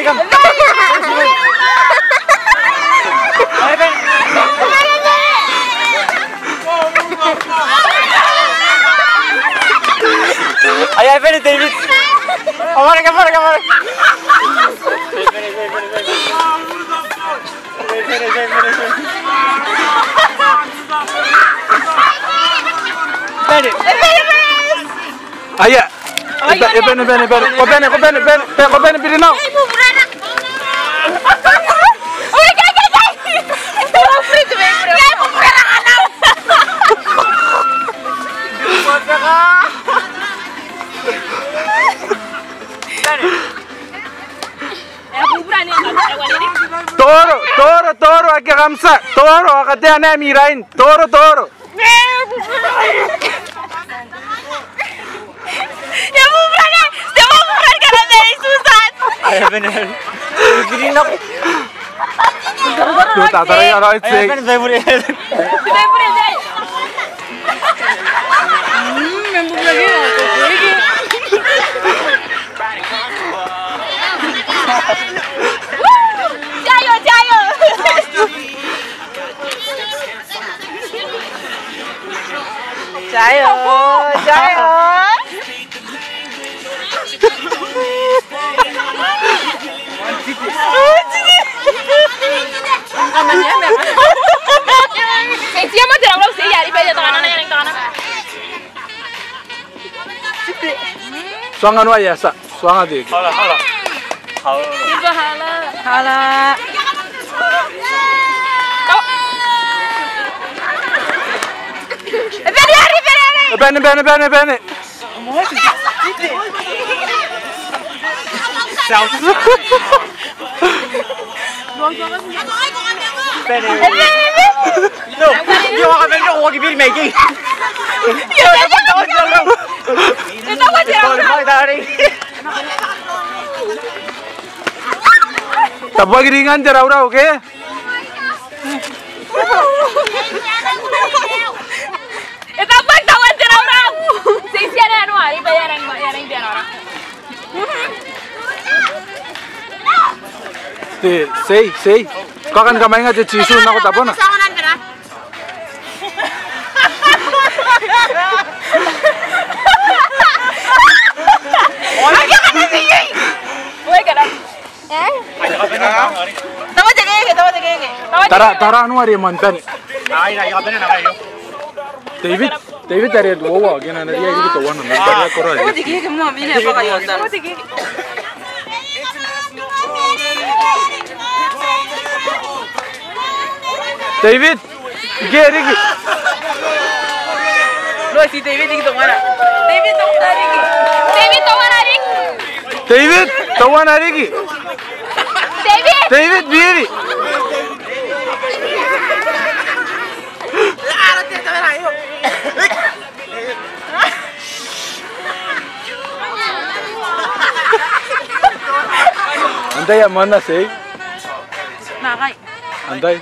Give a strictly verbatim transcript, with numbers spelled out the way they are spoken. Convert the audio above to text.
Ai, ai, bane, David. Amare, amare, amare. Bane. Aia. Aia, bane, bane, bane, bane. Ko bane, ko bane, bane, bane, ko bane, biri nao. Toro, toro, toro, ake kam tia. Toro, a katea naba ami rain. Toro, toro. Tiaio, tiaio. Tuanga noa, e a tia. Tuanga te eke. Hala, hala. Hala. Hala. Bane, bane, bane, bane. Tabuaki ringan te raurau, ke? E tabuaki tauan te raurau. Sei, tiana noa, e bane, e bane, e bane. Te, sei, sei. Ko a kan kamainga te tisu nako tabona. Tara, tara noa are man bane. David, David are tuoua, ke e na riai riki teuana, ma tara koro. David. Ike riki. Noa ti David riki teuana. David teuana riki. David teuana riki. David teuana riki. David. David biri. Antai ae moan na sei? Nakai. Antai?